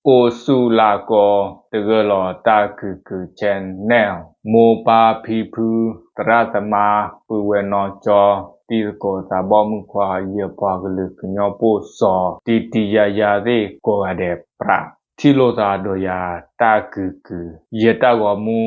အိၣ်ဆူၣ်လၢကီၢ် တဂၢၢ်လီၤတၢ်ကုၢ်ကုၢ် channel မိၢ်ပၢ်ဖံဖု သရၣ်သမါ ပုၢ်ဝဲၢ်နီၢ်ကၠီ တံၤသကိးသးဘီၣ်မုၣ်ခွါ ယပှၤကလုာ်ကညီပိၢ်စီၤ တံၤတံၤယါယါသ့ၣ်ကိးဂၤဒဲး ပြး ထံၣ်လိာ်သးဒီးယၤတၢ်ကုၢ်ကုၢ် ယတၢ်ဂီၤမူ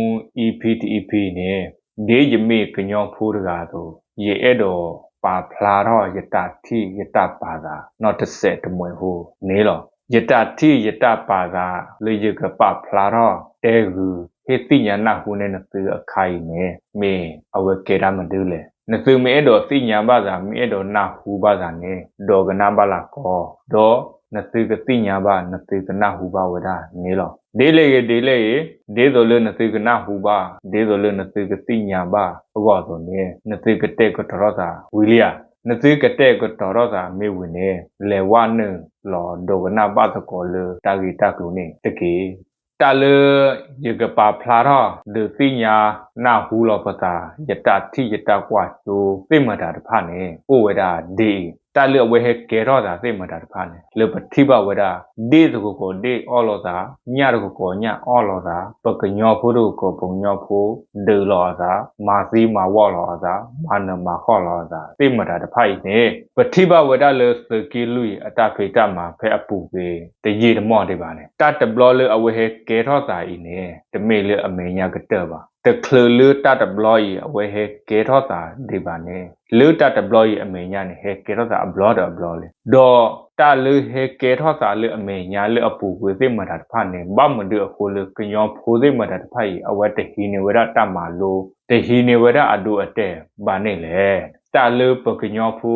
EP တ EP န့ၣ် ဒ်ယမ့ၢ်ကညီဖိတဂၤအသိး ယအဲၣ်ဒိးပာ်ဖျါထီၣ်ယတၢ်ထံၣ်ယတၢ်ပာ်သး နီတစဲးတမှဲးဖိန့ၣ်လီၤ. ယတၢ်ထံၣ်ယတၢ်ပာ်သး လၢယကပာ်ဖျါထီၣ်တဲဂုာ် ဟ့ၣ်သ့ၣ်ညါနၢ်ဟူန့ၢ်နသုအခါအံၤန့ၣ် မ့ၢ်အဝဲကဲတၢ်မနုၤလဲၣ်. နသုမ့ၢ်အဲၣ်ဒိးသ့ၣ်ညါဘၣ်သး မ့ၢ်အဲၣ်ဒိးနၢ်ဟူဘၣ်သးန့ၣ် ဒိကနၣ်ဘၣ်လၢကီ ဒီးနသုကသ့ၣ်ညါဘၣ် နသုကနၢ်ဟူဘၣ်ဝဲဒၣ်န့ၣ်လီၤ. ဒ်လဲၣ်ဂ့ၤဒ်လဲၣ်ဂ့ၤ ဒ်သိးလၢနသုကနၢ်ဟူဘၣ် ဒ်သိးလၢနသုကသ့ၣ်ညါဘၣ်အဂီၢ်အသိးန့ၣ် နသုကတဲာ်ကတီၤထီၣ်သးဝံၤလံဧါ. နသုကတဲာ်ကတီၤထီၣ်သးမ့ၢ်ဝံၤန့ၣ် လဲၤဝဲနုာ်လီၤဒိကနၣ်ဘၣ်သကိးလၢတၢ်ဂ့ၢ်တၢ်ကျိၤန့ၣ်တက့ၢ်. တၢ်လၢယကပာ်ဖျါထီၣ် ဒုးသ့ၣ်ညါနၢ်ဟူလီၤပသး ယတၢ်ထံၣ်ယတၢ်ကွၢ်စိသ့ၣ်မတၤတဖၣ်န့ၣ် အိၣ်ဝဲဒၣ်ဒ်အံၤ, တၢ်လၢအဝဲဟဲကဲထီၣ်သးသ့ၣ်မတၤတဖၣ်န့ၣ် လၢပထံၣ်ဘၣ်ဝဲဒၣ် ဒ့ၣ်တကကိးဒ့ၣ်အီၣ်လိာ်သး, ညၣ်တကကိးညၣ်အီၣ်လိာ်သး, ပကညီဖိတကကိးပကညီဖိ ဒုးလီၤအသး, မၤသံမၤဝီၣ်လီၤအသး, မၤနၢၤမၤဃီၣ်လီၤအသး သ့ၣ်မတၤတဖၣ်အံၤန့ၣ် ပထံၣ်ဘၣ်ဝဲဒၣ်လၢသုးက့လွံၢ်အတၢ်ဖံးတၢ်မၤဖဲအပူၤကွံာ် တယံာ်တမီၢ်ဒံးဘၣ်န့ၣ် တၢ်တဘျီလၢအဝဲဟဲကဲထီၣ်သးအံၤန့ၣ် တမ့ၢ်လၢအမဲာ်ညါကတၢၢ်ဘၣ်. တချုးလၢတၢ်တဘျီအံၤ အဝဲဟဲကဲထီၣ်သးဒံးဘၣ်န့ၣ် လၢတၢ်တဘျီအံၤအမဲာ်ညါန့ၣ် ဟဲကဲထီၣ်သးအဘျီဒီးအဘျီလံ. ဒီးတၢ်လၢဟဲကဲထီၣ်သးလၢအမဲာ်ညါလၢအပူၤကွံာ်သ့ၣ်မတၤတဖၣ်န့ၣ် ဘၣ်မနုၤအဃိလၢကညီဖိသ့ၣ်မတၤတဖၣ်အံၤ အဝဲတဟံးန့ၢ်ဝဲဒၣ်တၢ်မၤလိ, တဟံးန့ၢ်ဝဲဒၣ်အဒိအတဲာ်ဘၣ်န့ၣ်လဲၣ်. တၢ်လၢပကညီဖိ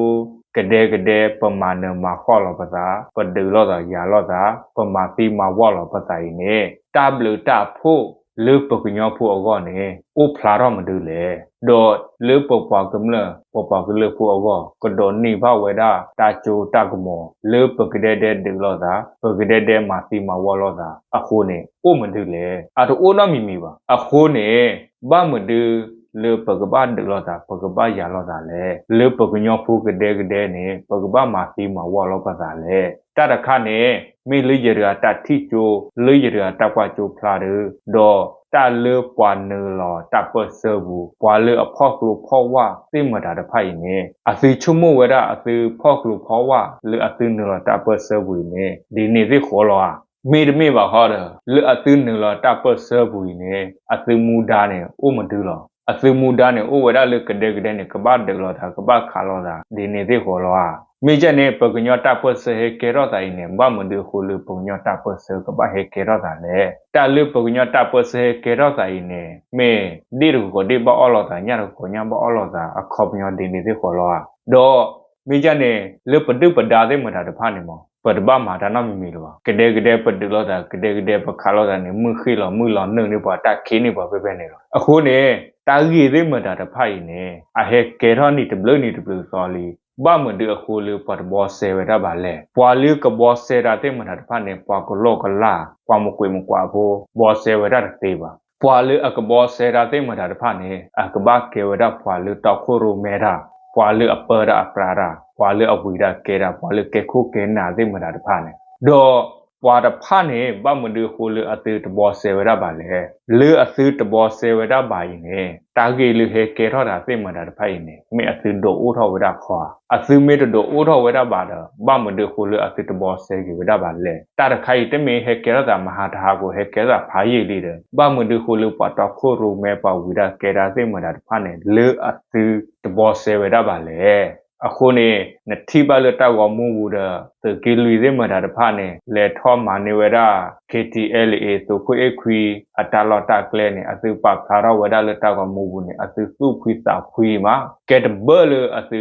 ကဒဲကဒဲ ပမၤနၢၤမၤဃီၣ်လီၤပသး, ပဒုးလိာ်သးယၤလိာ်သး, ပမၤသံမၤဝီၣ်လီၤပသးအံၤန့ၣ် တၢ်ဘျုးတၢ်ဖှိၣ်လၢပကညီဖိအဂီၢ်န့ၣ် အိၣ်ဖျါထီၣ်မနုၤလဲၣ်. ဒီးလၢပပှၤကမျၢၢ် ပပှၤကလုာ်ဖိအဂီၢ် ကဒိးန့ၢ်ဘၣ်ဝဲဒၣ်တၢ်စိတၢ်ကမီၤ လၢပကဒဲဒဲဒုးလိာ်သး, ပကဒဲဒဲမၤသံမၤဝီၣ်လိာ်သးအဃိန့ၣ် အိၣ်မနုၤလဲၣ်. အတအိၣ်နီတမံၤမံၤဘၣ်. အဃိန့ၣ် ဘၣ်မနုၤလၢပကဘၣ်ဒုးလိာ်သး ပကဘၣ်ယၤလိာ်သးလဲၣ်. လၢပကညီဖိကဒဲကဒဲန့ၣ် ပကဘၣ်မၤသံမၤဝီၣ်လိာ်ပသးလဲၣ်. တၢ်တခါန့ၣ် မ့ၢ်လၢယတဂၤတၢ်ထံၣ်ကၠိ လၢယတဂၤတၢ်ကွၢ်ကၠိဖျါဒီး ဒီးတၢ်လၢပှၤနုာ်လီၤတၢ်ပၢၢ်ဆၢပူၤ ပှၤလၢအဖီၣ်ကျိဖီၣ်ဝၣ်သ့ၣ်မတၤတဖၣ်အံၤန့ၣ် အသုဆိကမိၣ်ဝဲဒၣ်အသုဖီၣ်ကျိဖီၣ်ဝၣ်လၢအသုနုာ်လီၤတၢ်ပၢၢ်ဆၢပူၤအံၤန့ၣ် ဒ်န့ၣ်သ့ၣ်ဃီလီၤဧါ. မ့တမ့ၢ်ဘၣ်ဃီဒီး လၢအသုနုာ်လီၤတၢ်ပၢၢ်ဆၢပူၤအံၤန့ၣ် အသုမူဒါန့ၣ် အိၣ်မနုၤလီၤ. အသုမူဒါန့ၣ် အိၣ်ဝဲဒၣ်လၢကဒဲကဒဲန့ၣ် ကဘၣ်ဒုးလိာ်သး ကဘၣ်ခးလိာ်သး ဒ်န့ၣ်သ့ၣ်ဃီလီၤဧါ. မ့ၢ်ကဲန့ၣ် ပကညီတၢ်ပၢၢ်ဆၢဟဲကဲထီၣ်သးအံၤန့ၣ် ဘၣ်မနုၤအဃိလၢပကညီတၢ်ပၢၢ်ဆၢကဘၣ်ဟဲကဲထီၣ်သးလဲၣ်. တၢ်လၢပကညီတၢ်ပၢၢ်ဆၢဟဲကဲထီၣ်သးအံၤန့ၣ် မ့ၢ်ဒ့ၣ်တကကိးဒ့ၣ်ဘၣ်အီၣ်လိာ်သး ညၣ်တကကိးညၣ်ဘၣ်အီၣ်လိာ်သး အခီပညီဒ်န့ၣ်သ့ၣ်ဃီလီၤဧါ. ဒီး မ့ၢ်ကဲန့ၣ် လၢပဒုၣ်ပဒါသ့ၣ်မတၤတဖၣ်န့ၣ်မး ပတဘၣ်မၤတၢ်နီတမံၤမံၤလၢၤဘၣ်. ကဒဲကဒဲပဒုးလိာ်သး ကဒဲကဒဲပခးလိာ်သးန့ၣ် မုၢ်ဃ့ၢ်လီၤမုၢ်လီၤ နုာ်န့ၢ်ပှၤတၢ်ခံးန့ၢ်ပှၤဖဲဖဲန့ၣ်လီၤ. အဃိန့ၣ် တၢ်ဂ့ၢ်သ့ၣ်မတၤတဖၣ်အံၤန့ၣ် အဟဲကဲထီၣ်နံၣ်တဘျုးနံၣ်တဘျုးသီလံ. ဘၣ်မနုၤအဃိလၢပှၤတဘှီစဲဝဲဒၣ်ဘၣ်လဲၣ်. ပှၤလၢကဘှီစဲတၢ်သ့ၣ်မတၤတဖၣ်န့ၣ် ပှၤကလီကလီ ပှၤမကွဲးမကွးဖိ ဘှီစဲဝဲဒၣ်တသ့ဘၣ်. ပှၤလၢအကဘှီစဲတၢ်သ့ၣ်မတၤတဖၣ်န့ၣ် အကဘၣ်ကဲဝဲဒၣ်ပှၤလၢတီခိၣ်ရိၣ်မဲတၢ်, ပှၤလၢအပၢတၢ်အပြးတၢ်, ပှၤလၢအဝံၤတၢ်ကဲတၢ်, ပှၤလၢကဲခိၣ်ကဲနၢ်သ့ၣ်မတၤတဖၣ်န့ၣ်. ဒီးပှၤတဖၣ်န့ၣ် ဘၣ်မနုၤအဃိလၢအသုတဘှီစဲဝဲဒၣ်ဘၣ်လဲၣ်. လၢအသုတဘှီစဲဝဲဒၣ်ဘၣ်အံၤန့ၣ် တၢ်ဂ့ၢ်လၢဟဲကဲထီၣ်တၢ်သ့ၣ်မတၤတဖၣ်အံၤန့ၣ် မ့ၢ်အသုဒိးအိၣ်ထီၣ်ဝဲဒၣ်ခီဧါ. အသုမ့ၢ်တဒိးအိၣ်ထီၣ်ဝဲဒၣ်ဘၣ်ဒီး ဘၣ်မနုၤအဃိလၢအသုတဘှီစဲက့ၤဝဲဒၣ်ဘၣ်လဲၣ်. တၢ်တခါအံၤ တမ့ၢ်ဟဲကဲထီၣ်သးမဟါတဟါကိး ဟဲကဲထီၣ်သးဖးယံာ်လံဒီး ဘၣ်မနုၤအဃိလၢပှၤတီခိၣ်ရိၣ်မဲ ပှၤဝံၤတၢ်ကဲတၢ်သ့ၣ်မတၤတဖၣ်န့ၣ် လၢအသုတဘှီစဲဝဲဒၣ်ဘၣ်လဲၣ်. အဃိန့ၣ် နထံၣ်ဘၣ်လၢတၢ်ဂီၤမူပူၤဒီး သုးက့လွံၢ်သ့ၣ်မတၤတဖၣ်န့ၣ် လဲၤထီၣ်မၤန့ၢ်ဝဲဒၣ် KTLA သုးခိၣ်အဲၣ်ခွံ အတၢ်လီၢ်တၢ်ကျဲန့ၣ် အသုပာ်ဖျါထီၣ်ဝဲဒၣ်လၢတၢ်ဂီၤမူပူၤန့ၣ် အသုသူၣ်ဖှံသးဖှံမး ကဲတဘၢလၢအသု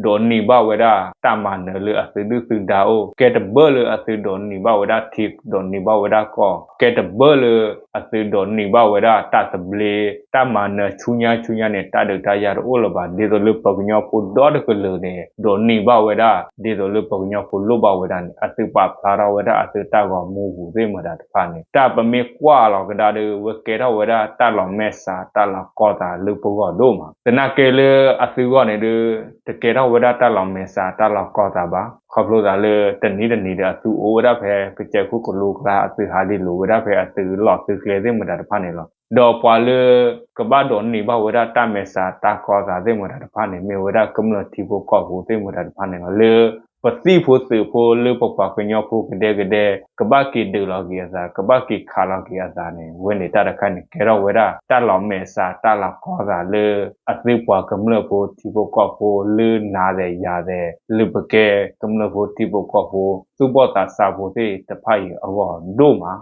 ဒိးန့ၢ်ဘၣ်ဝဲဒၣ်တၢ်မၤနၢၤလၢအသုဒုၣ်သုဒါအိၣ်, ကဲတဘၢလၢအသုဒိးန့ၢ်ဘၣ်ဝဲဒၣ်ထံ ဒိးန့ၢ်ဘၣ်ဝဲဒၣ်ကီၢ်, ကဲတဘၢလၢအသုဒိးန့ၢ်ဘၣ်ဝဲဒၣ်တၢ်သဘျ့, တၢ်မၤနၢၤဆူညါဆူညါန့ၣ် တၢ်ဒုးတၢ်ယၤတအိၣ်လၢၤဘၣ်. ဒ်သိးလၢပကညီဖိဒီတကလုာ်န့ၣ် ဒိးန့ၢ်ဘၣ်ဝဲဒၣ် ဒ်သိးလၢပကညီဖိလိၣ်ဘၣ်ဝဲဒၣ်န့ၣ် အသုပာ်ဖျါထီၣ်ဝဲဒၣ်အသုတၢ်ဂီၤမူပူၤသ့ၣ်မတၤတဖၣ်န့ၣ် တၢ်ပမ့ၢ်ကွၢ်လီၤကဒါ လၢဝဲကဲထီၣ်ဝဲဒၣ်တၢ်လီၤမဲာ်ဆှးတၢ်လီၤကီသးလၢပဂီၢ်ဒိၣ်မး. သနာ်က့လၢအသုဂီၢ်န့ၣ်ဒီး တကဲထီၣ်ဝဲဒၣ်တၢ်လီၤမဲာ်ဆှးတၢ်လီၤကီသးဘၣ်. ခီဖျိသးလၢတနံၤတနံၤဒီးအသုအိၣ်ဝဲဒၣ်ဖဲကစၢၢ်ခိၣ်ကလိကျါ အသုဟးဒံးလိာ်ဝဲဒၣ်ဖဲအသုလီၢ်သုကျဲသ့ၣ်မတၤတဖၣ်န့ၣ်လီၤ. ဒီးပှၤလၢကဘၣ်ဒိးန့ၢ်ဘၣ်ဝဲဒၣ်တၢ်မဲာ်ဆှးတၢ်ကီသးသ့ၣ်မတၤတဖၣ်န့ၣ် မ့ၢ်ဝဲဒၣ်ကမျၢၢ်ထံဖိကီၢ်ဖိသ့ၣ်မတၤတဖၣ်န့ၣ်လီၤ. လၢပသံၣ်ဖိသုးဖိလၢပပှၤကညီဖိကဒဲကဒဲ ကဘၣ်က့ၤဒုးလီၤက့ၤအသး ကဘၣ်က့ၤခးလီၤက့ၤအသးန့ၣ် ဝဲန့ၣ်တၢ်တခါန့ၣ် ကဲထီၣ်ဝဲဒၣ်တၢ်လီၤမဲာ်ဆှးတၢ်လီၤကီသးလၢ အသုပှၤကမျၢၢ်ဖိထံဖိကီၢ်ဖိလၢနၤဒဲးယၤဒဲး လၢပကဲကမျၢၢ်ဖိထံဖိကီၢ်ဖိ သူၣ်ဘီၣ်သးစၢ်ဖိသ့ၣ်တဖၣ်အံၤအဂီၢ်ဒိၣ်မး.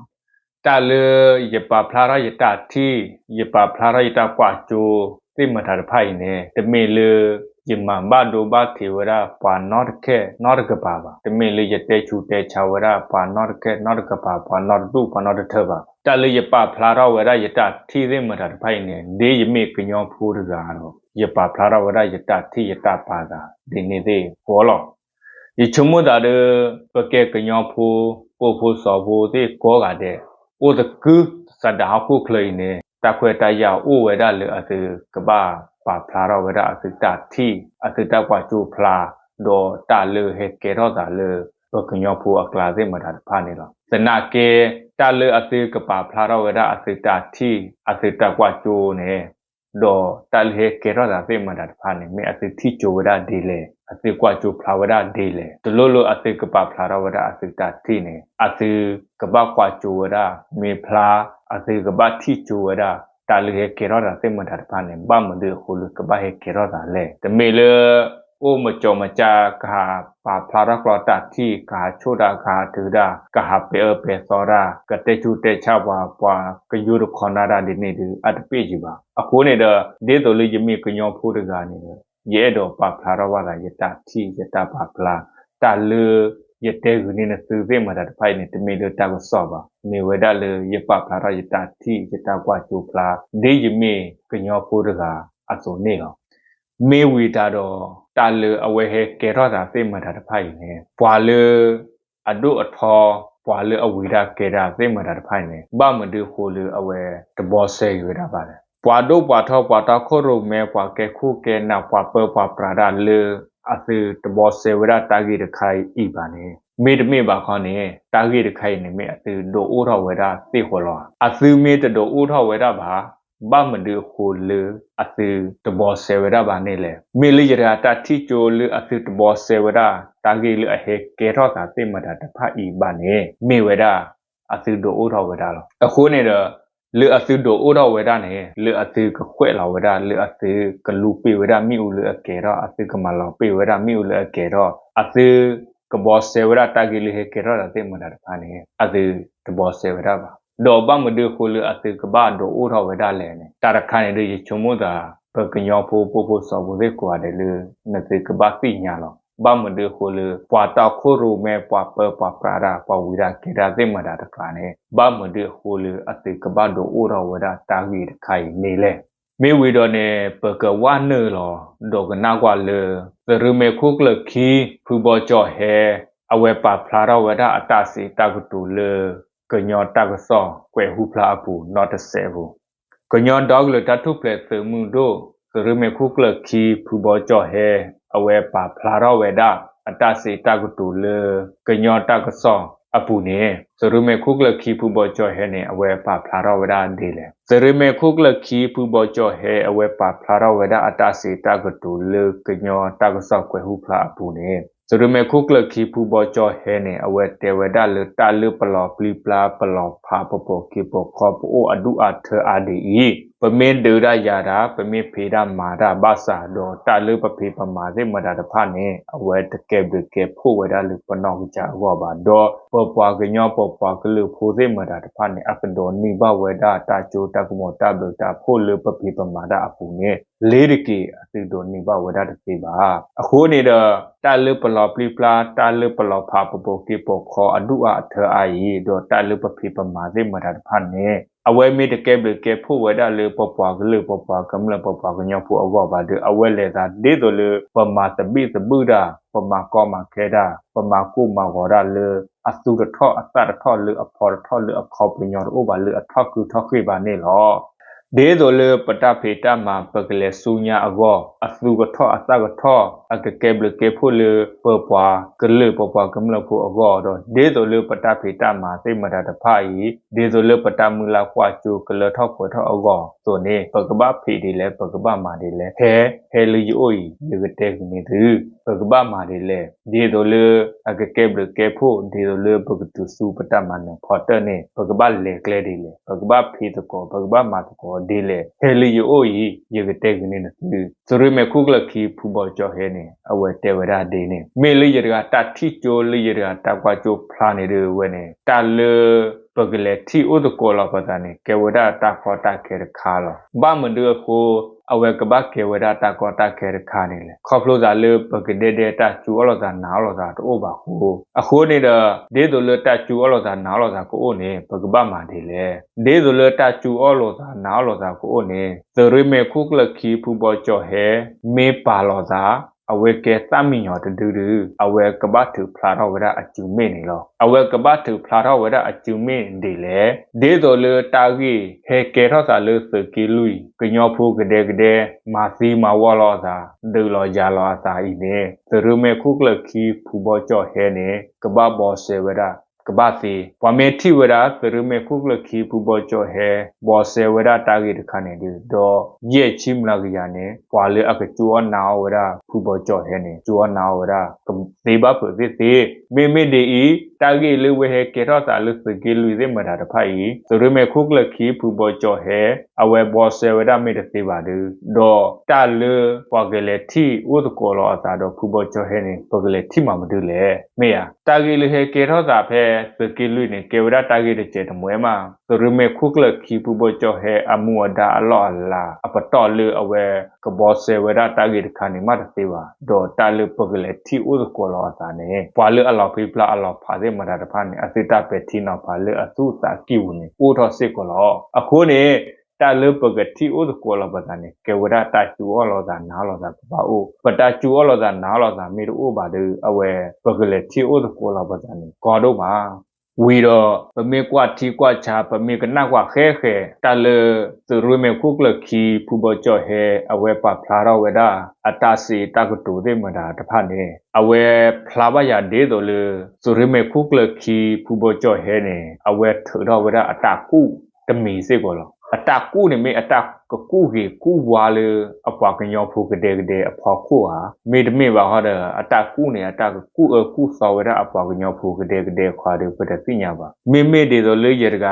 တၢ်လၢယပာ်ဖျါထီၣ်ယတၢ်ထံၣ် ယပာ်ဖျါထီၣ်ယတၢ်ကွၢ်စိသ့ၣ်မတၤတဖၣ်အံၤန့ၣ် တမ့ၢ်လၢယမၤဘၣ်ဒိဘၣ်ထံးဝဲဒၣ်ပှၤနီတခဲနီတကပၤဘၣ်. တမ့ၢ်လၢယတဲဆူးတဲဆါဝဲဒၣ်ပှၤနီတခဲနီတကပၤ ပှၤနီတဒူၣ်ပှၤနီတထၢဘၣ်. တၢ်လၢယပာ်ဖျါထီၣ်ဝဲဒၣ်ယတၢ်ထံၣ်သ့ၣ်မတၤတဖၣ်အံၤန့ၣ် ဒ်ယမ့ၢ်ကညီဖိတဂၤဒီး ယပာ်ဖျါထီၣ်ဝဲဒၣ်ယတၢ်ထံၣ်ယတၢ်ပာ်သးဒ်န့ၣ်သ့ၣ်ဃီလီၤ. ယဆိကမိၣ်သးဒီး ပကဲကညီဖိ ပိာ်ဖိစီၤဖိသ့ၣ်ကိးဂၤဒဲး အိၣ်သကုၤဆးဒးဟီၣ်ခိၣ်ချၢအံၤန့ၣ် တၢ်ခွဲးတၢ်ယာ်အိၣ်ဝဲဒၣ်လၢအသုကဘၣ်ပာ်ဖျါထီၣ်ဝဲဒၣ်အသုတၢ်ထံၣ် အသုတၢ်ကွၢ်စိဖျါ ဒီးတၢ်လၢဟဲကဲထီၣ်သးလၢ ပကညီဖိအကျါသ့ၣ်မတၤတဖၣ်န့ၣ်လီၤ. သနာ်က့ တၢ်လၢအသုကပာ်ဖျါထီၣ်ဝဲဒၣ်အသုတၢ်ထံၣ် အသုတၢ်ကွၢ်စိန့ၣ် ဒီးတၢ်လၢဟဲကဲထီၣ်သးသ့ၣ်မတၤတဖၣ်န့ၣ် မ့ၢ်အသုထံၣ်စိဝဲဒၣ်ဒ်လဲၣ် အသုကွၢ်စိဖျါဝဲဒၣ်ဒ်လဲၣ် တလိၣ်လၢအသုကပာ်ဖျါထီၣ်ဝဲဒၣ်အသုတၢ်ထံၣ်န့ၣ် အသုကဘၣ်ကွၢ်စိဝဲဒၣ် မ့ၢ်ဖျါ အသုကဘၣ်ထံၣ်စိဝဲဒၣ် တၢ်လၢဟဲကဲထီၣ်သးသ့ၣ်မတၤတဖၣ်န့ၣ် ဘၣ်မနုၤအဃိလၢကဘၣ်ဟဲကဲထီၣ်သးလဲၣ်. တမ့ၢ်လၢ အိၣ်မကၠီမကၠါ ကဟးပာ်ဖျါထီၣ်ကျီတၢ်ထံၣ် ကဟးဆိၣ်တၢ် ကဟးထုတၢ် ကဟးပဲာ်အၢပဲာ်သီတၢ် ကတဲဆူးတဲဆါပှၤ ပှၤကယိတခီနၢ်တၢ်ဒ်န့ၣ်ဒီး အတပ့ၢ်ယံၤဘၣ်. အဃိန့ၣ်ဒီး ဒ်သိးလၢယမ့ၢ်ကညီဖိတဂၤန့ၣ်ဒီး ယအဲၣ်ဒိးပာ်ဖျါထီၣ်ဘၣ်သး ယတၢ်ထံၣ် ယတၢ်ပာ်ဖျါ တၢ်လၢယတဲဂုာ်န့ၢ်နသုသ့ၣ်မတၤတဖၣ်အံၤန့ၣ် တမ့ၢ်လၢတၢ်ကစီၣ်ဘၣ်. မ့ၢ်ဝဲဒၣ်လၢယပာ်ဖျါထီၣ်ယတၢ်ထံၣ် ယတၢ်ကွၢ်စိဖျါ ဒ်ယမ့ၢ်ကညီဖိတဂၤအသိးန့ၣ်လီၤ. မ့ၢ်ဝံၤတၢ်ဒီး တၢ်လၢအဝဲဟဲကဲထီၣ်သးသ့ၣ်မတၤတဖၣ်အံၤန့ၣ် ပှၤလၢ အဒိၣ်အထီ ပှၤလၢအဝံတၢ်ကဲတၢ်သ့ၣ်မတၤတဖၣ်အံၤန့ၣ် ဘၣ်မနုၤအဃိလၢအဝဲတဘီစဲဂ့ၤဝဲဒၣ်ဘၣ်လဲၣ်. ပှၤဒိၣ်ပှၤထီ ပှၤတီခိၣ်ရိၣ်မဲ ပှၤကဲခိၣ်ကဲနၢ် ပှၤပၢပှၤပြးတၢ်လၢ အသုတဘီစဲဝဲဒၣ်တၢ်ဂ့ၢ်တခါအံၤဘၣ်န့ၣ် မ့တမ့ၢ်ဘၣ်ခီန့ၣ် တၢ်ဂ့ၢ်တခါအံၤန့ၣ် မ့ၢ်အသုဒိးအိၣ်ထီၣ်ဝဲဒၣ်သ့ၣ်ဃီလီၤ. အသုမ့ၢ်တဒိးအိၣ်ထီၣ်ဝဲဒၣ်ဘၣ် ဘၣ်မနုၤအဃိလၢအသုတဘီစဲဝဲဒၣ်ဘၣ်န့ၣ်လဲၣ်. မ့ၢ်လၢယတဂၤတၢ်ထံၣ်ကၠိလၢအသုတဘီစဲဝဲဒၣ် တၢ်ဂ့ၢ်လၢအဟဲကဲထီၣ်သးသ့ၣ်မတၤတဖၣ်အံၤဘၣ်န့ၣ် မ့ၢ်ဝဲဒၣ် အသုဒိးအိၣ်ထီၣ်ဝဲဒၣ်လီၤ. အဃိန့ၣ်ဒီး လၢအသုဒိးအိၣ်ထီၣ်ဝဲဒၣ်န့ၣ် လၢအသုကကွဲးလီၤဝဲဒၣ် လၢအသုကလူပ့ၤဝဲဒၣ်မ့ၣ်အူလၢအကဲၤထီၣ် အသုကမၤလီၤပ့ၤဝဲဒၣ်မ့ၣ်အူလၢအကဲၤထီၣ် အသုကဘီစဲဝဲဒၣ်တၢ်ဂ့ၢ်လၢဟဲကဲထီၣ်သးသ့ၣ်မတၤတဖၣ်န့ၣ် အသုတဘီစဲဝဲဒၣ်ဘၣ်. ဒီးဘၣ်မနုၤအဃိလၢအသုကဘၣ်ဒိးအိၣ်ထီၣ်ဝဲဒၣ်လဲၣ်န့ၣ် တၢ်တခါန့ၣ်ဒီး ယဆိကမိၣ်သး ပကညီဖိပိာ်ဖိစီၤဖိသ့ၣ်ကိးဂၤဒဲးလၢ နသုကဘၣ်သ့ၣ်ညါလီၤ. ဘၣ်မနုၤအဃိလၢ ပှၤတီခိၣ်ရိၣ်မဲ ပှၤပၢပှၤပြးတၢ် ပှၤဝံတၢ်ကဲတၢ်သ့ၣ်မတၤတကျါန့ၣ် ဘၣ်မနုၤအဃိလၢအသုကဘၣ်ဒိးအိၣ်ထီၣ်ဝဲဒၣ်တၢ်ဂ့ၢ်တခါအံၤန့ၣ်လဲၣ်. မ့ၢ်ဝံၤဒီးန့ၣ် ပကဝဲနုာ်လီၤ ဒီးကနၣ်ကွၢ်လၢ သုးရ့မဲာ်ခိၣ်ကျၢၢ်ခံ ဖုဘီကၠီၣ်ဟဲ အဝဲပာ်ဖျါထီၣ်ဝဲဒၣ်အတၢ်စံးတၢ်ကတိၤလၢ ကညီတၢ်ကစီၣ်ကွဲးဟူဖျါအပူၤနီတစဲးဖိ ကညီဒီကလုာ်တၢ်ထူၣ်ဖျဲးသုးမုၢ်ဒိၣ် သုးရ့မဲာ်ခိၣ်ကျၢၢ်ခံ ဖုဘီကၠီၣ်ဟဲ အဝဲပာ်ဖျါထီၣ်ဝဲဒၣ် အတၢ်စံးတၢ်ကတိၤလၢ ကညီတၢ်ကစီၣ်အပူၤန့ၣ် သုးရ့မဲာ်ခိၣ်ကျၢၢ်ခံ ဖုဘီကၠီၣ်ဟဲန့ၣ် အဝဲပာ်ဖျါထီၣ်ဝဲဒၣ်ဒ်လဲၣ်. သုးရ့မဲာ်ခိၣ်ကျၢၢ်ခံ ဖုဘီကၠီၣ်ဟဲ အဝဲပာ်ဖျါထီၣ်ဝဲဒၣ်အတၢ်စံးတၢ်ကတိၤလၢ ကညီတၢ်ကစီၣ်ကွဲးဟူဖျါအပူၤန့ၣ် သုးရ့မဲာ်ခိၣ်ကျၢၢ်ခံ ဖုဘီကၠီၣ်ဟဲန့ၣ် အဝဲတဲဝဲဒၣ်လၢတၢ်လၢပလီၤပျံၤပျါ ပလီၤဖး ပပိာ်က့ၤပိာ်ခီ ပအိၣ်အဒူၣ်အထၢအါဒံးအံၤ ပမ့ၢ်ဒုးတၢ်ယၤတၢ် ပမ့ၢ်ဖံးတၢ်မၤတၢ်ဘၣ်ဆၣ် ဒီးတၢ်လၢပဖံးပမၤသ့ၣ်မတၤတဖၣ်န့ၣ် အဝဲတကဲဘျုးကဲဖှိၣ်ဝဲဒၣ်လၢပနီၢ်ကစၢ်အဂီၢ်ဘၣ် ဒီးပပှၤကညီပပှၤကလုာ်ဖိသ့ၣ်မတၤတဖၣ်န့ၣ် အကဒိးန့ၢ်ဘၣ်ဝဲဒၣ်တၢ်ကၠိတၢ်ကမီၤတၢ်ဘျုးတၢ်ဖှိၣ်လၢပဖံးပမၤတၢ်အပူၤန့ၣ် လ့ၤတက့ၤ အသုဒိးန့ၢ်ဘၣ်ဝဲဒၣ်တသ့ဘၣ်. အဃိန့ၣ်ဒီး တၢ်လၢပလီၤပျံၤပျါ တၢ်လၢပလီၤဖး ပပိာ်က့ၤပိာ်ခီ အဒူၣ်အါအထၢအါအံၤ ဒီးတၢ်လၢပဖံးပမၤသ့ၣ်မတၤတဖၣ်န့ၣ် အဝဲမ့ၢ်တကဲဘျုးကဲဖှိၣ်ဝဲဒၣ်လၢပပှၤကလုာ် ပပှၤကမျၢၢ် ပပှၤကညီဖိအဂီၢ်ဘၣ်ဒီး အဝဲလဲၤသးဒ်သိးလၢ ပမၤသဘံၣ်သဘုၣ်တၢ်, ပမၤကီမၤခဲတၢ်, ပမၤကိၢ်မၤဂီၤတၢ်လၢ အသူတထီၣ်အသၣ်တထီၣ် လၢအဖီတထီၣ် လၢအခီပညီတအိၣ်ဘၣ် လၢအထီၣ်ကုထီၣ်ဃ့ၢ်ဘၣ်န့ၣ်လီၤ. ဒ်သိးလၢပတၢ်ဖံးတၢ်မၤ ပကလဲၤဆူညါအဂီၢ် အသူကထီၣ်အသၣ်ကထီၣ် အကကဲဘျုးကဲဖှိၣ်လၢ ပပှၤကလုာ် ပပှၤကမျၢၢ်ဖိအဂီၢ်ဒီး ဒ်သိးလၢပတၢ်ဖံးတၢ်မၤသ့ၣ်မတၤတဖၣ်အံၤ ဒ်သိးလၢပတၢ်မုၢ်လၢ်ကွၢ်စိကလၢထီၣ်ပှဲၤထီၣ်အဂီၢ်အသိးန့ၣ် ပကဘၣ်ဖံးဒ်လဲၣ် ပကဘၣ်မၤဒ်လဲၣ်. ဟဲ, ဟဲလၢယအိၣ်အံၤ ယကတဲဂ့ၤန့ၢ်သု, ပကဘၣ်မၤဒ်လဲၣ်. ဒ်သိးလၢ အကကဲဘျုးကဲဖှိၣ် ဒ်သိးလၢပကတုၤဆူပတၢ်မၤနၢၤဖီတၢၣ်န့ၣ် ပကဘၣ်လဲၤကျဲဒ်လဲၣ်, ပကဘၣ်ဖံးသကိး ပကဘၣ်မၤသကိးဒ်လဲၣ်. ဟဲလၢယအိၣ်အံၤ ယကတဲဂ့ၤန့ၢ်နသု, သုးရ့မဲာ်ခိၣ်ကျၢၢ်ခံ ဖုဘီကၠီၣ်ဟဲန့ၣ် အဝဲတဲဝဲဒၣ်ဒ်န့ၣ် မ့ၢ်လၢယတဂၤတၢ်ထံၣ်ကၠိ လၢယတဂၤတၢ်ကွၢ်ကၠိဖျါန့ၣ်ဒီးဝဲန့ၣ် တၢ်လၢ ပကလဲၤထံၣ်အိၣ်သကိးလီၤပသးန့ၣ် ကဲဝဲဒၣ်တၢ်ကီတၢ်ခဲတခါလီၤ. ဘၣ်မနုၤအဃိ အဝဲကဘၣ်ကဲဝဲဒၣ်တၢ်ကီတၢ်ခဲတခါန့ၣ်လဲၣ်. ခီဖျိသးလၢပကဒဲဒဲတၢ်စူအီၣ်လိာ်သး နာ်အီၣ်လိာ်သးတအိၣ်ဘၣ်အဃိ, အဃိန့ၣ်ဒီး ဒ်သိးလၢတၢ်စူအီၣ်လိာ်သး နာ်အီၣ်လိာ်သးကအိၣ်န့ၣ် ပကဘၣ်မၤဒ်လဲၣ်. ဒ်သိးလၢတၢ်စူအီၣ်လိာ်သး နာ်အီၣ်လိာ်သးကအိၣ်န့ၣ် သုးရ့မဲာ်ခိၣ်ကျၢၢ်ခံ ဖုဘီကၠီၣ်ဟဲ မ့ၢ်ပာ်လီၤသး အဝဲကဲသၣ်မံယီၤတဒုဒု အဝဲကဘၣ်ထုးဖျါထီၣ်ဝဲဒၣ်အစုမ့ၣ်န့ၣ်လီၤ. အဝဲကဘၣ်ထုးဖျါထီၣ်ဝဲဒၣ်အစုမ့ၣ်ဒ်လဲၣ်. ဒ်သိးလၢတၢ်ဂ့ၢ်ဟဲကဲထီၣ်သးလၢသုးက့လွံၢ် ကညီဖိကဒဲကဒဲ မၤသံမၤဝီလီၤအသး ဒုးလီၤယၤလီၤအသးအံၤန့ၣ် သုးရ့မဲာ်ခိၣ်ကျၢၢ်ခံ ဖုဘီကၠီၣ်ဟဲန့ၣ် ကဘၣ်ဘီစဲဝဲဒၣ် ကဘၣ်သ့. ပှၤမ့ၢ်ထံၣ်ဝဲဒၣ် သုးရ့မဲာ်ခိၣ်ကျၢၢ်ခံ ဖုဘီကၠီၣ်ဟဲ ဘီစဲဝဲဒၣ်တၢ်ဂ့ၢ်တခါန့ၣ်ဒီး ဒီးယဲၢ်ဆံမျးကယၤန့ၣ် ပှၤလၢအကစူအီၣ်နာ်အီၣ်ဝဲဒၣ် ဖုဘီကၠီၣ်ဟဲန့ၣ် စူအီၣ်နာ်အီၣ်ဝဲဒၣ် ကသ့ဘၣ်ဖုးသ့ၣ်သ့. မ့မ့ၢ်ဒ်အံၤ တၢ်ဂ့ၢ်လၢဝဲဟဲကဲထီၣ်သးလၢသုးက့လွံၢ်သ့ၣ်မတၤတဖၣ်အံၤ သုးရ့မဲာ်ခိၣ်ကျၢၢ်ခံ ဖုဘီကၠီၣ်ဟဲ အဝဲဘီစဲဝဲဒၣ်မ့ၢ်တသ့ဘၣ်ဒီး ဒီးတၢ်လၢပှၤကလဲၤထံၣ်အိၣ်သကိးလီၤအသးဒီးဖုဘီကၠီၣ်ဟဲန့ၣ် ပကလဲၤထံၣ်မၤမနုၤလဲၣ်. မ့ၢ်ဧါ, တၢ်ဂ့ၢ်လၢဟဲကဲထီၣ်သးဖဲသုးက့လွံၢ်န့ၣ် ကဲဝဲဒၣ်တၢ်ဂ့ၢ်တစဲးတမှဲၤမး. သုးရ့မဲာ်ခိၣ်ကျၢၢ်ခံ ဖုဘီကၠီၣ်ဟဲ အမူအဒါအလီၢ်အလၤ အပတီၢ်လၢအဝဲ ကဘီစဲဝဲဒၣ်တၢ်ဂ့ၢ်တခါန့ၣ် မ့ၢ်တသ့ဘၣ်. ဒီးတၢ်လၢပကလဲၤထံၣ်အိၣ်သကိးလီၤအသးန့ၣ် ပှၤလၢအလီၤဖံးဖျါအလီၤဖးသ့ၣ်မတၤတဖၣ်န့ၣ် အသုတၢ်ပဲာ်ထံနီၤဖးလၢအသူၣ်သးကံၢ်ပူၤန့ၣ် အိၣ်ထီၣ်စ့ၢ်ကီးလီၤ. အဃိန့ၣ် တၢ်လၢပကထံၣ်အိၣ်သကိးလီၤပသးန့ၣ် ကဲဝဲဒၣ်တၢ်စူအီၣ်လိာ်သးနာ်အီၣ်လိာ်သးကဘၣ်အိၣ်. ပတၢ်စူအီၣ်လိာ်သးနာ်အီၣ်လိာ်သးမ့ၢ်တအိၣ်ဘၣ်ဒီး အဝဲ ပကလဲၤထံၣ်အိၣ်သကိးလီၤပသးန့ၣ် ကီဒိၣ်မး. ဝံၤဒီး ပမ့ၢ်ကွၢ်ထံကွၢ်ဆး ပမ့ၢ်ကနၣ်ကွၢ်ဃဲဃဲ တၢ်လၢ သုးရ့မဲာ်ခိၣ်ကျၢၢ်ခံ ဖုဘီကၠီၣ်ဟဲ အဝဲပာ်ဖျါထီၣ်ဝဲဒၣ် အတၢ်စံးတၢ်ကတိၤသ့ၣ်မတၤတဖၣ်န့ၣ် အဝဲဖျါဘၣ်ယၤဒ်သိးလၢ သုးရ့မဲာ်ခိၣ်ကျၢၢ်ခံ ဖုဘီကၠီၣ်ဟဲန့ၣ် အဝဲထုးထီၣ်ဝဲဒၣ်အတၢ်ကူၣ်တမံၤစ့ၢ်ကီးလီၤ. အတၢ်ကူၣ်န့ၣ်မ့ၢ်အတၢ်ကကူၣ်ဂ့ၤကူၣ်ဝါလၢ အပှၤကညီဖိကဒဲကဒဲအဖီခိၣ်ဧါ, မ့တမ့ၢ်ဘၣ်ဟီဒီး အတၢ်ကူၣ်န့ၣ် အတၢ်ကကူၣ်အၢကူၣ်သီဝဲဒၣ်အပှၤကညီဖိကဒဲကဒဲအခါဒီး ပတသ့ၣ်ညါဘၣ်. မ့မ့ၢ်ဒ်သိးလၢယတဂ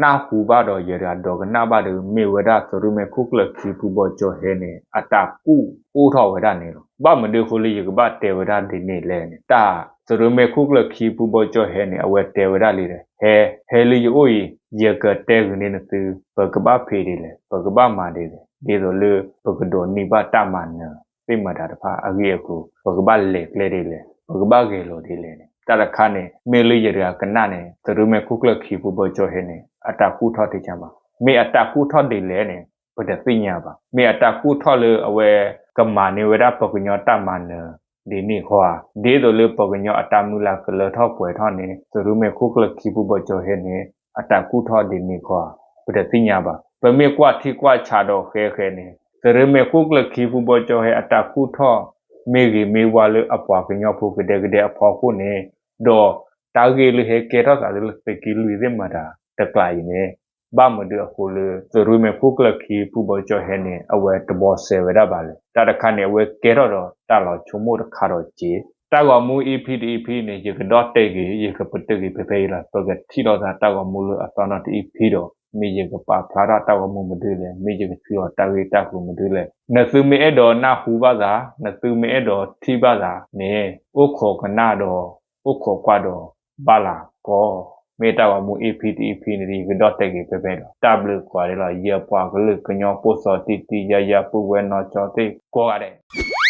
ၤနၢ်ဟူဘၣ်ဒီး ယတဂၤဒိကနၣ်ဘၣ်ဒီး မ့ၢ်ဝဲဒၣ်သုးရ့မဲာ်ခိၣ်ကျၢၢ်ခံ ဖုဘီကၠီၣ်ဟဲန့ၣ် အတၢ်ကူၣ်အိၣ်ထီၣ်ဝဲဒၣ်န့ၣ်လီၤ. ဘၣ်မနုၤအဃိလၢယကဘၣ်တဲဝဲဒၣ်ဒ်န့ၣ်လဲၣ်န့ၣ် တၢ်သုးရ့မဲာ်ခိၣ်ကျၢၢ်ခံ ဖုဘီကၠီၣ်ဟဲန့ၣ် အဝဲတဲဝဲဒၣ်လံဒီး ဟဲ, ဟဲလၢယအိၣ်အံၤ ယကတဲဂ့ၤန့ၢ်နသု, ပကဘၣ်ဖံးဒ်လဲၣ်, ပကဘၣ်မၤဒ်လဲၣ်, ဒ်သိးလၢပကဒိးန့ၢ်ဘၣ်တၢ်မၤနၢၤသ့ၣ်မတၤတဖၣ်အဂ့ၢ်အကျိၤ, ပကဘၣ်လဲၤကျဲဒ်လဲၣ်, ပကဘၣ်ဂဲၤလိာ်ဒ်လဲၣ်န့ၣ် တၢ်တခါန့ၣ် မ့ၢ်လၢယတဂၤကနၣ်န့ၣ် သုးရ့မဲာ်ခိၣ်ကျၢၢ်ခံ ဖုဘီကၠီၣ်ဟဲန့ၣ် အတၢ်ကူၣ်ထီၣ်တ့ၢ်ကါမး, မ့ၢ်အတၢ်ကူၣ်ထီၣ်ဒ်လဲၣ်န့ၣ် ပတသ့ၣ်ညါဘၣ်. မ့ၢ်အတၢ်ကူၣ်ထီၣ်လၢအဝဲကမၤန့ၢ်ဝဲဒၣ်ပှၤကညီတၢ်မၤနၢၤ ဒ်န့ၣ်ဃီဧါ, ဒ်သိးလၢပှၤကညီအတၢ်မုၢ်လၢ်ကလၢထီၣ်ပှဲၤထီၣ်န့ၣ် သုးရ့မဲာ်ခိၣ်ကျၢၢ်ခံ ဖုဘီကၠီၣ်ဟဲန့ၣ် အတၢ်ကူၣ်ထီၣ်ဒ်န့ၣ်ဃီဧါ, ပတသ့ၣ်ညါဘၣ်. ပမ့ၢ်ကွၢ်ထံကွၢ်ဆးဒီးဃဲဃဲန့ၣ် သုးရ့မဲာ်ခိၣ်ကျၢၢ်ခံ ဖုဘီကၠီၣ်ဟဲအတၢ်ကူၣ်ထီၣ် မ့ၢ်ဂ့ၤမ့ၢ်ဝါလၢအပှၤကညီဖိကဒဲကဒဲအဖီခိၣ်န့ၣ် ဒီးတၢ်ဂ့ၢ်လၢဟဲကဲထီၣ်သးလၢသုးက့လွံၢ်သ့ၣ်မတၤတကျးအံၤန့ၣ် ဘၣ်မနုၤအဃိလၢ သုးရ့မဲာ်ခိၣ်ကျၢၢ်ခံ ဖုဘီကၠီၣ်ဟဲန့ၣ် အဝဲတဘီစဲဝဲဒၣ်ဘၣ်လဲၣ်. တၢ်တခါန့ၣ် အဝဲကဲထီၣ်ဒီးတၢ်လီၤဆိကမိၣ်တခါဒီးက့ၤ တၢ်ဂီၤမူ EP တ EP န့ၣ် ယကဒီၣ်တဲာ်ဂ့ၤ ယကပတုာ်ဂ့ၤဖဲဖဲအံၤလီၤ. ပကထံၣ်လိာ်သးတၢ်ဂီၤမူလၢအသီနီၣ်တ EP ဒီး မ့ၢ်ယကပာ်ဖျါထီၣ်တၢ်ဂီၤမူမနုၤလဲၣ်, မ့ၢ်ယကထုးအီၤတၢ်ဂ့ၢ်တၢ်ကျိၤမနုၤလဲၣ်. နသုမ့ၢ်အဲၣ်ဒိးနၢ်ဟူဘၣ်သး, နသုမ့ၢ်အဲၣ်ဒိးထံၣ်ဘၣ်သးန့ၣ် အိၣ်ခိးကနၣ်ဒီး အိၣ်ခိးကွၢ်ဒီး ဘၣ်လၢကီၢ်. မ့ၢ်တၢ်ဂီၤမူ EP တ EP န့ၣ် ယကဒီၣ်တဲာ်ဂ့ၤဖဲဖဲဒီး တၢ်ဘျုးကိးဂၤဒဲးလီၤ. ယပှၤကလုာ်ကညီဖိစီၤတံၢ်တံၢ်ယါယါ ပုၢ်ဝဲၢ်နီၢ်ကၠီသ့ၣ်ကိးဂၤဒဲး